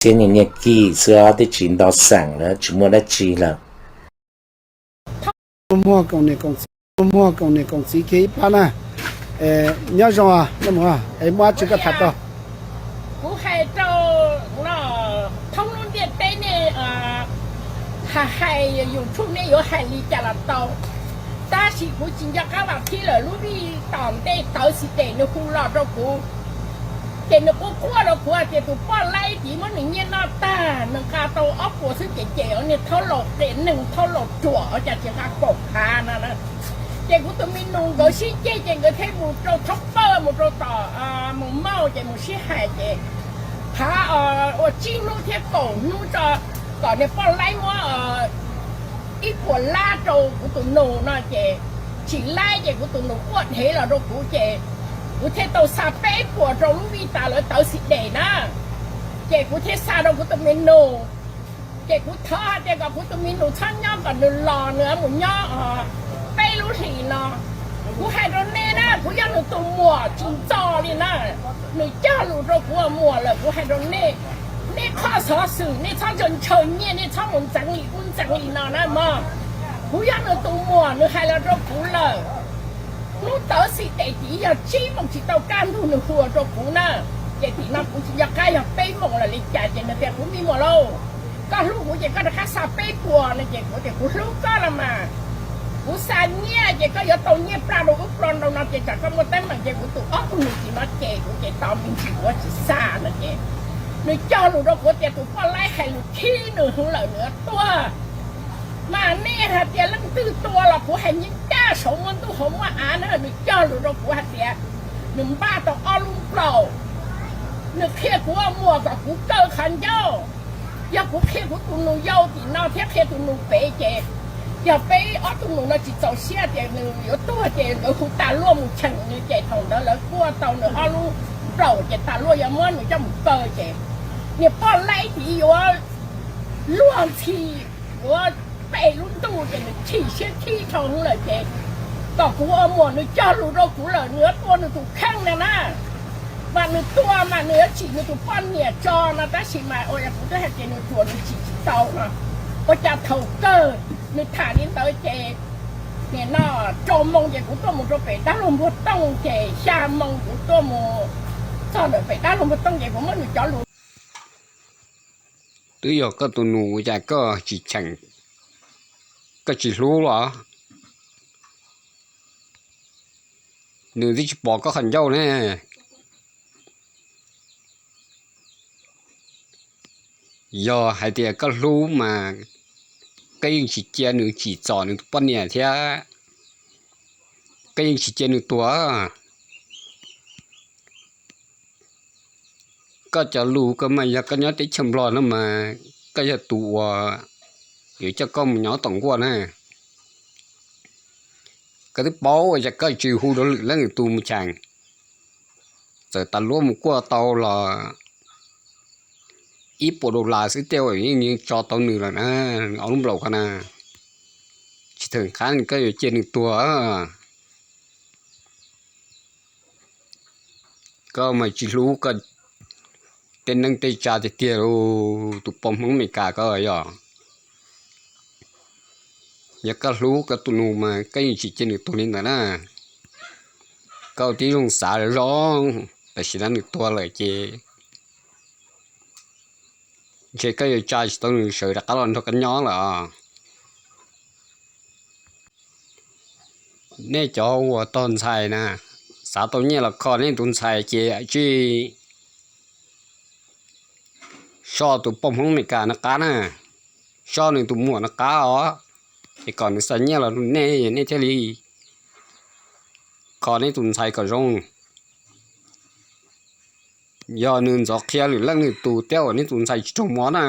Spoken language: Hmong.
Txiab niag niag kim xwb, tej tsis nto xeem lawm, tsis muaj dab tsi lawm. Muag koom niam koom txiv kiag ib plab na. Nyob zoo, es muaj dab tsi koj tham tau? Kuv hais rau thoob lub ntiaj teb nej, hais YouTube nej yuav hais li cas los tau, tab sis kuv tsis nco qab vam thib lawm, lub vij tom ntej tawv xis tes nws hu los rau kuv, ces nws quaj quaj rau kuv hais tias tus poj laib tid muab nws nyiaj noj tag, nws nqa tau ob puas xwb ces ces niag thaub laus qias neeg thaub laus ruam, cas tsis nqa kaum phav no na. Ces kuv tus me nus nkawd sib ceg ces nkawd thiaj mus rau thoob pawj mus rau tom mus mauj ces mus sib hais ces phav ua tsib hnub thiab kaum hnub tso, kom niag poj laib muab ib puas lab rau kuv tus nus no ces tsis laib ces kuv tus nus quaj dhev los rau kuv ces kuv thiaj tau xa peb puas rau lub vij tas lawv tawv xis tes na, ces kuv thiaj xa rau kuv tus me nus. Ces kuv thov hais tias kom kuv tus me nus txhob nyob, kom nws los nws mus nyob peb lub hlis no. Kuv hais rau nej na, kuv yog nws tus muam tsis ntxo li na, nws cog lus rau kuv ua muam lawm. Kuv hais rau nej, nej qhov xov xwm nej txhob ntshaw ntshaw nyiaj, nej txhob mus ntxeev li ub ntxeev li no na mog. Kuv yog nws tus muam, nws hais los rau kuv lawm. Hnub tawv xis tes tim yog tsib moos tsis tau kaj ntug nws hu rau kuv na, ces tim no kuv tsis nco qab yog peb moos los li cas ces nws tias kuv me muam lauj, koj hlub kuv ces koj rov qab xa peb puas no ces kuv tias kuv hlub koj los mas, kuv xa nyiaj ces koj yuav tau nyiaj plaj rau ub ploj rau no ces tsam koj muaj teeb meem ces kuv tus ob tug nus tim no ces kuv ces tau me ntsis kuv tsis xa no ces nws cog lus rau kuv tias tus poj laib hais lus khib nws hwv lawm nws yuav tuag. Mas nej hais tias leej twg tua los kuv hais ncaj ncaj saum muaj ntuj hauv muaj av na, nws cog lus rau kuv hais tias nws npaj tau ob lub nplaum, nws qhia kuv ua muam kom kuv kaw qhov ncauj. Yog kuv qhia kuv tus nus yau tim no thiab qhia tus nus pem ces yog peb ob tug nus no tsis txaus siab tias nws yuav tuag ces nkawd hu tas luaj mus cheem nws ces thaum ntawd lawv kuaj tau nws ob lub nplaum ces tas luaj yuav muab nws coj mus kaw ces niag poj laib tid yuav luag ntxhi, yuav pem lub ntuj ces nws chim siab khib dhau lawm ces kom kuv ua muam nws cog lus rau kuv lawm nws yuav tua nws tus kheej na na. Mas nws tua mas nws yuav tsim nws tus poj niam tso no tab sis mas ua kuv twb hais tias nws ruam nws tsim tsis tau no. Ua cas thaum kawg nws tham li ntawd ces nim no rau moos ces kuv tuaj mus rau pem dab laug Npuag Tooj ces xya moos kuv tuaj mus txog ntawm pem dab laug Npuag Tooj ces kuv muab nws cov lus. Twb yog koj tus nus ua cas koj tsis cheem, koj tsis hlub los? Nws twb tsis pom koj qhov ncauj ne. Yog hais tias koj hlub mas koj yeej tsis cia nws tsim txom nws tus poj niam thiab, koj yeej tsis cia nws tuag. Koj cov lus koj mas yog koj nyob teb chaws Nplog no mas koj yog tus uas yuav coj koj mus nyob tom nkuaj na. Koj twb paub ua cas koj tsis hu rau lwm leej lwm tus mus cheem, txawm tas luaj mus kuaj tau los ib puas dollar xwb tej uas yeej tso tau nws lawm na, ob lub nplaum ko na, tsis theem qab koj yuav cia nws tuag. Koj mas tsis hlub koj tej neej tej tsa tiag tiag lauj tus poj Hmoob Amelikas koj yog. Yog koj hlub koj tus nus mas koj yeej tsis cia nws tuag li ntawd na. Koj tib zoo xav zoo, tam sim no nws tuag lawm ces ntshe koj yuav tsa tsis tau nws sawv rov qab los nrog koj nyob lawm os. Nej cov uas tog ntxhais na, xav tau nyiaj los kho nej tus ntxhais ces tsij soj tus poj Hmoob Amelikas no qab na, soj nws tus muam no qab os, es kom nws xa nyiaj los rau nej, nej thiaj li kho nej tus ntxhais kom zoo. Yog nws ntxov qhia lwm leej lwm tus thiab uas nej tus ntxhais tsis raug mob na,